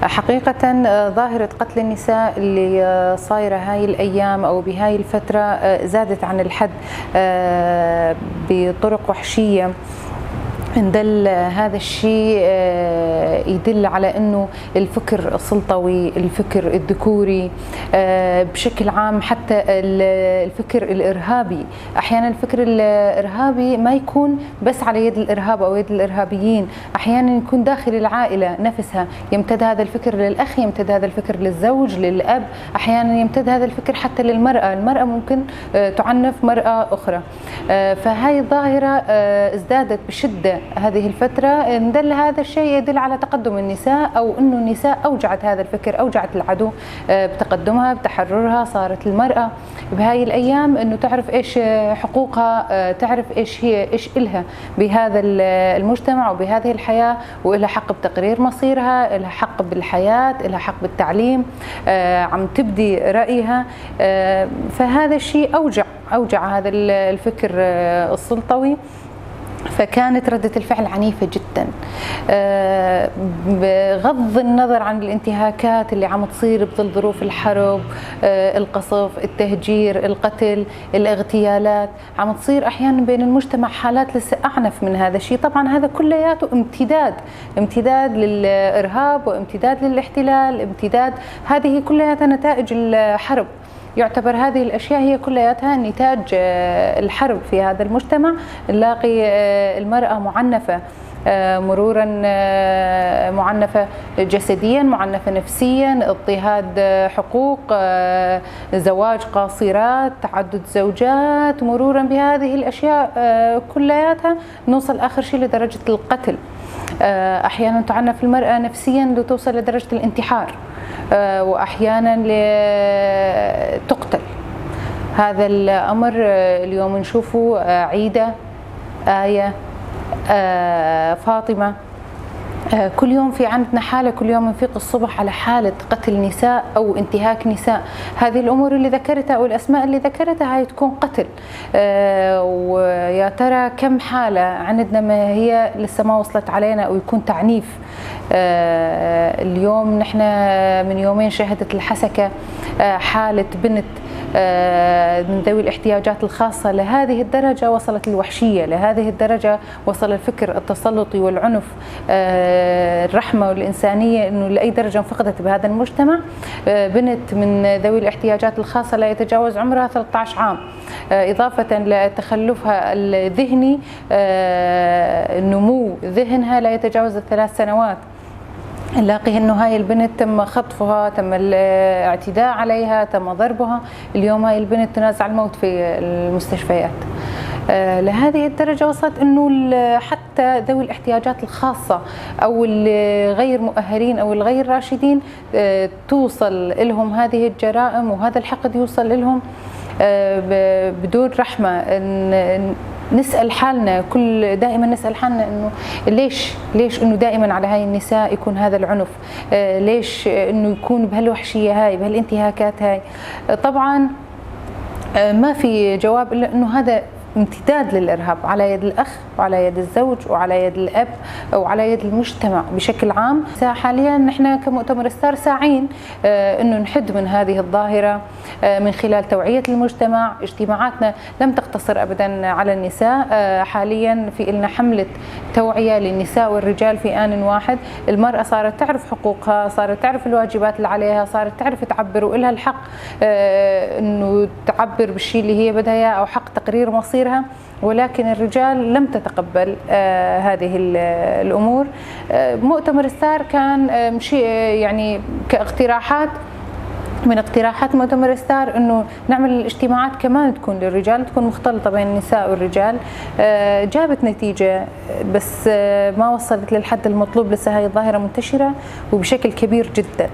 حقيقة ظاهرة قتل النساء اللي صايرة هاي الأيام أو بهاي الفترة زادت عن الحد بطرق وحشية. ندل هذا الشيء يدل على انه الفكر السلطوي، الفكر الذكوري بشكل عام، حتى الفكر الارهابي. احيانا الفكر الارهابي ما يكون بس على يد الارهاب او يد الارهابيين، احيانا يكون داخل العائلة نفسها، يمتد هذا الفكر للاخ، يمتد هذا الفكر للزوج، للاب، احيانا يمتد هذا الفكر حتى للمراة، المراة ممكن تعنف مراة اخرى. فهاي الظاهرة ازدادت بشده هذه الفترة. ندل هذا الشيء يدل على تقدم النساء، أو أنه النساء أوجعت هذا الفكر، أوجعت العدو بتقدمها، بتحررها. صارت المرأة بهاي الأيام أنه تعرف إيش حقوقها، تعرف إيش هي، إيش إلها بهذا المجتمع وبهذه الحياة، وإلها حق بتقرير مصيرها، إلها حق بالحياة، إلها حق بالتعليم، عم تبدي رأيها. فهذا الشيء أوجع هذا الفكر السلطوي، فكانت ردة الفعل عنيفة جدا. بغض النظر عن الانتهاكات اللي عم تصير بظل ظروف الحرب، القصف، التهجير، القتل، الاغتيالات، عم تصير أحيانا بين المجتمع حالات لسه أعنف من هذا الشيء. طبعا هذا كلياته امتداد للإرهاب وامتداد للاحتلال، امتداد، هذه كلياتها نتائج الحرب. يعتبر هذه الأشياء هي كلياتها نتاج الحرب في هذا المجتمع. نلاقي المرأة معنفة، مرورا معنفة جسديا، معنفة نفسيا، اضطهاد حقوق، زواج قاصرات، تعدد زوجات، مرورا بهذه الأشياء كلياتها نوصل آخر شيء لدرجة القتل. أحيانا تعنف المرأة نفسيا لتوصل لدرجة الانتحار، وأحيانا لتقتل. هذا الأمر اليوم نشوفه عيدة، آية، فاطمة، كل يوم في عندنا حالة، كل يوم نفيق الصبح على حالة قتل نساء أو انتهاك نساء. هذه الأمور اللي ذكرتها أو الأسماء اللي ذكرتها هاي تكون قتل. ويا ترى كم حالة عندنا ما هي لسه ما وصلت علينا أو يكون تعنيف. اليوم نحن من يومين شهدت الحسكة حالة بنت من ذوي الاحتياجات الخاصة. لهذه الدرجة وصلت الوحشية، لهذه الدرجة وصل الفكر التسلطي والعنف، الرحمة والإنسانية، أنه لأي درجة انفقدت بهذا المجتمع. بنت من ذوي الاحتياجات الخاصة لا يتجاوز عمرها 13 عام، إضافة لتخلفها الذهني، نمو ذهنها لا يتجاوز 3 سنوات. نلاقي انه هاي البنت تم خطفها، تم الاعتداء عليها، تم ضربها. اليوم هاي البنت تنازع الموت في المستشفيات. لهذه الدرجة وصلت انه حتى ذوي الاحتياجات الخاصة او الغير مؤهلين او الغير راشدين توصل لهم هذه الجرائم، وهذا الحقد يوصل لهم بدون رحمة. نسأل حالنا، كل دائما نسأل حالنا انه ليش انه دائما على هاي النساء يكون هذا العنف، ليش انه يكون بهالوحشية هاي، بهالانتهاكات هاي. طبعا ما في جواب الا انه هذا امتداد للإرهاب على يد الأخ وعلى يد الزوج وعلى يد الأب وعلى يد المجتمع بشكل عام. حاليا نحن كمؤتمر ستار ساعين أنه نحد من هذه الظاهرة من خلال توعية المجتمع. اجتماعاتنا لم تقتصر أبدا على النساء، حاليا في لنا حملة توعية للنساء والرجال في آن واحد. المرأة صارت تعرف حقوقها، صارت تعرف الواجبات اللي عليها، صارت تعرف تعبر، وإلها الحق أنه تعبر بالشيء اللي هي بدها إياه أو حق تقرير مصيرها. ولكن الرجال لم تتقبل هذه الأمور. مؤتمر ستار كان يعني كاقتراحات، من اقتراحات مؤتمر ستار انه نعمل الاجتماعات كمان تكون للرجال، تكون مختلطة بين النساء والرجال. جابت نتيجة بس ما وصلت للحد المطلوب، لسه هاي الظاهرة منتشرة وبشكل كبير جدا.